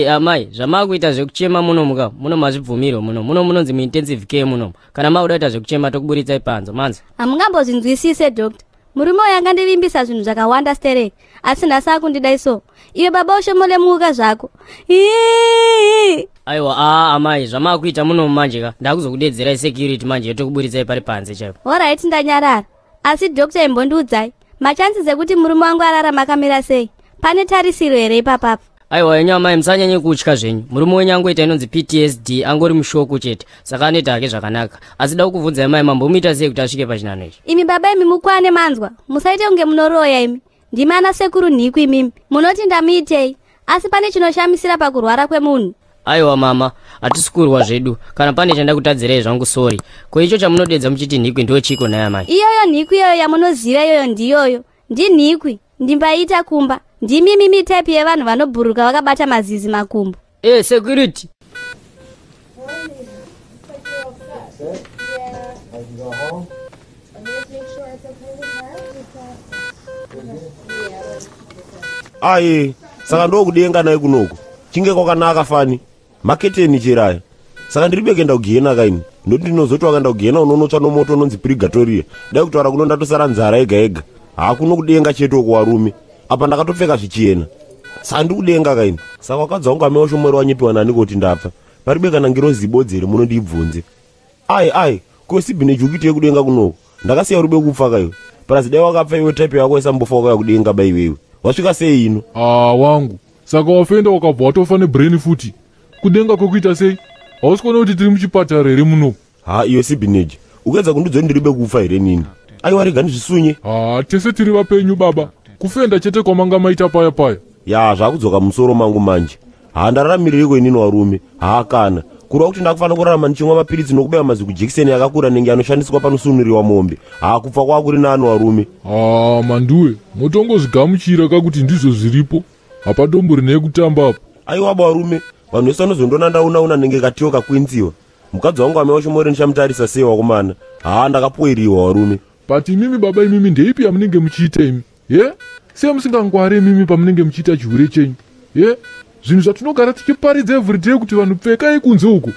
Amai, zvamakuita zvekuchema muno muka muno mazvibvumiro muno muno munonzi muintensive care muno. Kana makuda kuita zvekuchema tokuburitsai panze manzi. Hamungambozvinzwisise doctor. Murume uyu angandivimbisa zvinhu zvakawanda stereki, asi nhasi akundidai so. Iwe baba ushomole muka zvako. Ii! Aiwa, aa amai, zvamakuita muno manje ka ndakuzokudedzerai security manje yotokuburitsai pari panze chaipo. Alright, ndanyarara. Asi doctor, imbondiudzai, machances ekuti murume wangu ararama akamira sei? Pane tarisiro here ipapapo? Aiwa henyu amai, musanyanye kutya zvenyu. Murume wenyu angoita inonzi PTSD, angori mushock chete, saka anoita hake zvakanaka. Asi da kukubvunzai mai, mambomuita sei kuti asvike pachinhano ichi? Imi baba imi, mukwane manzwa. Musaite kunge munoroya imi. Ndimi ana sekuru nhiku imimi. Munoti ndamuitei? Asi pane chinoshamisira pakurwara kwemunhu. Aiwa mama, hatisi kurwa zvedu. Kana pane chandakutadzirai zvangu, sorry. Ko icho chamunodedza muchiti nhikwi ndo chiko nhai amai? Iyoyo nhikwi iyoyo yamunoziva iyoyo ndiyoyo. Ndinhikwi, ndimbaita kumba. Ndimi mimi type yevanhu vanobhuruka vakabata mazizi makumbo. Security. I can go home. And just make sure it's okay with her. We've got, Aye, saka ndokudenga naye kunoku chinge kwakanaka fani maketeni chiraya. Saka ndiri bekuenda kugehena kaini, ndokuti ndinozoti wakaenda kugehena unonotsva nomoto unonzi purigatoria. Dai kutaura kuno ndatosara nzara yega yega. Hakuno kudenga chete uko warume. Apa ndakatopfeka zvichena, saka ndiri kudenga kaini. Saka wakadzi wangu amai washomweri wanyepiwa nani kuti ndapfa? Paribe kana ngirozi ibodzi munondibvunze. Ai ai, kwesibhineji ukuite yekudenga kunoku? Ndakasiya uri bekufa kaiwe. Purazi dai wakapfa iwe, type yako isambofa wakauya kudenga ba. Iwewe wasvika sei ino? Ah wangu, saka wafenda wakabva watofa nebrain futi. Kudenga kwekuita sei? Hausi kuona kuti tiri muchipatara here muno? Ha, iwe sibhineji, ukuedza kundiudza kuti ndiri bekufa here nini? Aiwa, rega ndizvisunye. Ha, tese tiri vapenyu baba. Kufenda chete kwamanga maita paya paya. Ya, zvakudzoka musoro mangu manje. Ha, ndararamirireko inini warume? Ha, kana kureva kuti ndakufanira kurarama ndichimwa mapiritsi nokubeya maziku jekiseni yakakura nenge anoshandiswa panosunuriwa mombe. Ha, kupfa kwakuri nani warume. Ha manduwe, motongozvigamuchira kakuti ndizvo zviripo. Hapatombori nekutamba apa. Aiwa barume, vanhu vese vanozondona ndaunauna nenge katiyo kakwinziwa. Mukadzi wangu amai wachomore ndichamutarisa sei wakomana? Ha, ndakapoiriwa warume. But imimi baba imimi, ndeipi yamunenge muchiita imi? Ye, sei musingangwari imimi pamunenge muchiita chihure chenyu? Ye, zvinhu zvatinogara tichiparidza everyday kuti vanhu pfekai kunze uko,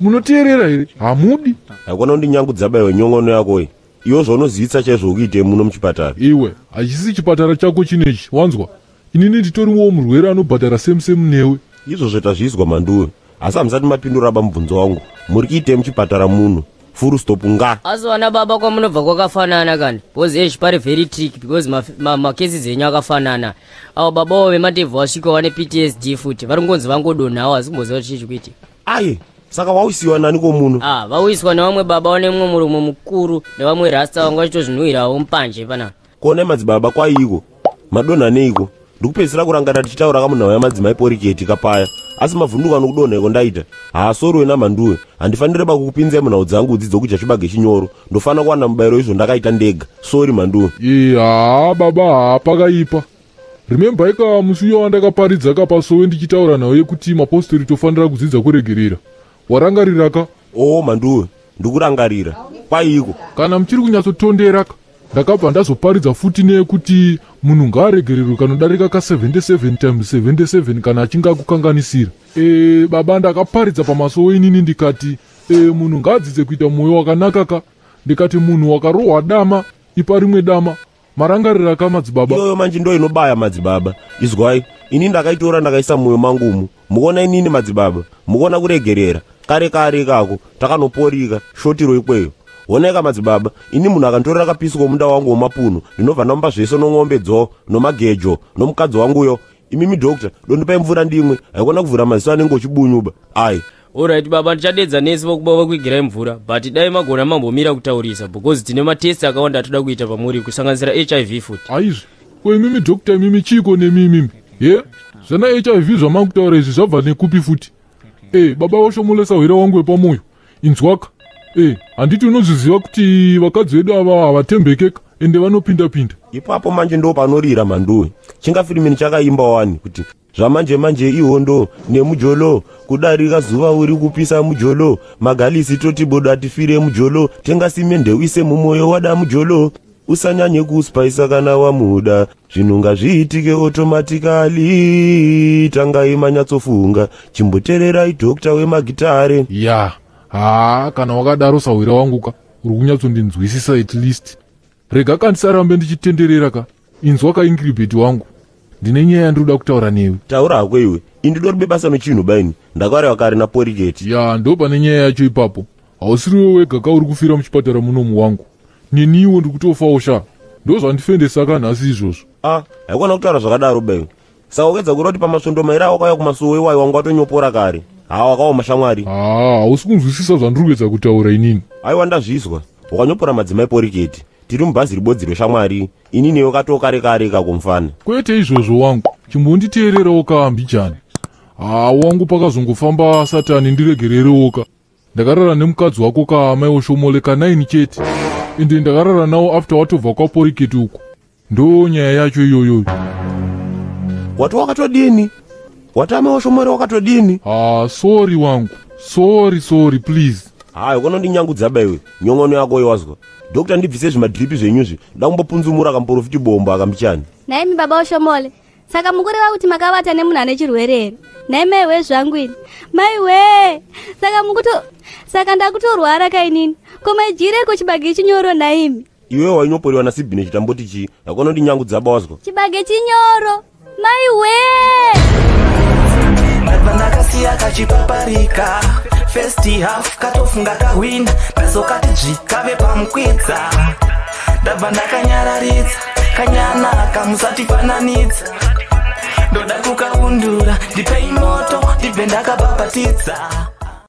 munoteerera here? Hamudi. Haikona kundinyangudza baiwe nyongono yakoyi. Iwo zvaunozivisa chaizvo ukuitei muno muchipatara? Iwe, hachisi chipatara chako chinechi, wanzwa? Inini nditoriwo murwere anobhadhara same same newe. Izvozvo tazvizwa manduwe, asi hamusati mapindura ba mubvunzo wangu. Muri kuitei muchipatara muno, full stop nga? Asi vana baba, kwamunobva kwakafanana kani? Because esh, pari very tricky because macases enyu akafanana. Avo babawo vematebvu vasvika vane PTSD futi, vari kungonzi vangodonhawo, asi kumboziva kuti chii chikuitika. Aye, saka wausiwa nani komuno? Ah, vauyiswa nevamwe baba vane mumwe murume mukuru nevamwe rasta vanga vachitozvinhuhwirawo mupanje panapa. Kuonai madzibaba, kwaiko madonha neiko? Ndikupedzisira kurangarira tichitaura kamunhau yamadzimai poriketi kapaya, asi mavhunduka nokudonha iko ndaita. Haasori wena mhanduwe, handifaniri ba kukupinzai munhau dzangu udzi dzokudya chibage chinyoro. Ndofanira kuwana mubayiro izvo ndakaita ndega. Sorry mhanduwe. E, haa baba, haa pakaipa. Remember ika musi uyo wandakaparidza kapasowe ndichitaura nhau yekuti mapostori tofanira kudzidza kuregerera? Warangarira ka? O mhanduwe, ndikurangarira. Kwaiko? Kana muchiri kunyatsotondera ka, ndakabva ndazoparidza futi neyekuti munhu ngaaregererwe kanodarika ka77 times 77 kana achinge akukanganisira. Baba, ndakaparidza pamasowe inini ndikati munhu ngaadzidze kuita mwoyo wakanaka ka. Ndikati munhu wakarohwa dama, ipa rimwe dama. Marangarira ka, madzibaba? Iyoyo manje ndo inobaya madzibaba. Izwai, ini ndakaitora ndakaisa mwoyo mangumu. Mukuona inini madzibaba, mukuona kuregerera kare kare ikako takanoporika shotiro ikweyo. Honeka madzibaba, ini munhu akanditorera kapisi komunda wangu wemapuno, ndinobva ndamupa zvese nong'ombe dzo nomagejo nomukadzi wanguyo. Imimi doctor, dondipai mvura ndimwe. Haikona kuvhura maziso anenge uchibunyuba ai. Alright baba, ndichadedza nesi vokuba vakuigirai mvura, but dai magona mambomira kutaurisa because tine matest akawanda atoda kuita pamuri, kusanganisira HIV futi. Aizvi, ko imimi doctor imimi, chiiko nemi imimi? Ye, zvana HIV zvamakutaura izvi zvabva nekupi futi? Baba vashomolesa hwere wangu wepamwoyo, inzwaka. Handiti unozviziva kuti vakadzi vedu ava havatembekeka ende vanopinda-pinda? Ipapo manje ndo panorira mhanduwe. Chingafirimini chakaimba wani kuti zvamanje manje ihondo nemujolo, kudarika zuva uri kupisa mujolo, magalisi toti bodo atifire mujolo, tenga simende uise mumwoyo wada mujolo. Usanyanye kuspaisa kana wamuda, zvinhu ngazviitike automatically. Tangai manyatsofunga, chimbotererai dhokta wemagitare. Ya, haa, kana wakadaro sahwira wangu ka, uri kunyatsondinzwisisa at least. Rega kandisarambe ndichitenderera ka. Inzwa kaingiribheti wangu, ndine nyaya yandinoda kutaura newe. Taura hako iwe, indidori bebasa nochinhu baini, ndakarewa kare naporiketi. Ya, ndo pane nyaya yacho ipapo. Hausiriwe wega ka uri kufira muchipatara munomu wangu, neniwo ndiri kutofawo sha. Ndo zvandifendesa ka nhasi izvozvo. A, haikona kutaura zvakadaro baiwe. Saka ukedza kureva kuti pamasvondo mairi awakauya kumasuwo iwayo wanga watonyopora kare? Haa, wakaoma shamwari. Haa, hausi kunzwisisa zvandiri kuedza kutaura inini. Aiwa, ndazvizwa. Wakanyopora madzimai poriketi, tiri mubhazi ribodziro shamwari, ini newe katoo kare kare ikako mufana. Kwete izvozvo wangu, chimbonditeererawo kaambijani. Haa wangu, pakazongofamba satani, ndiregererewo ka. Ndakarara nemukadzi wako kaamai Oshomole ka9 chete, ende ndakarara nawo after watobva kwaporiketi uko. Ndo nyaya yacho iyoyoyo. Wati wakatodini? Wati amai Oshomore wakatodini? Haa, sorry wangu, sorry, sorry, please. Hayi, ukanondinyangudza baiwe, nyongono yako iwazwa. Dhokta, ndibvise zvimadhiripi zvenyuzvi, nda kumbopunzumura kamuprofiti bombo akambichani. Nhaimi baba Oshomole, saka mukureva kuti makavata nemunhu ane chirwere here? Nhai maiwe zvangu ini, maiwe, saka mukuto, saka ndakutorwara kainini? Ko maijireko chibage chinyoro nhaimi? Iwewe wainyoporiwa nasibhine chitamboti chii? Hakonondinyangudza bawazwa. Chibage chinyoro, maiwe. Ndabva ndakasiya kachipaparika. First half katofunga kahwina, ndazokati dzvi kave pamukwidza. Ndabva ndakanyararidza kanyana kamusatifananidza. Ndoda kukaundura, ndipei moto ndibve ndakabhabhatidza.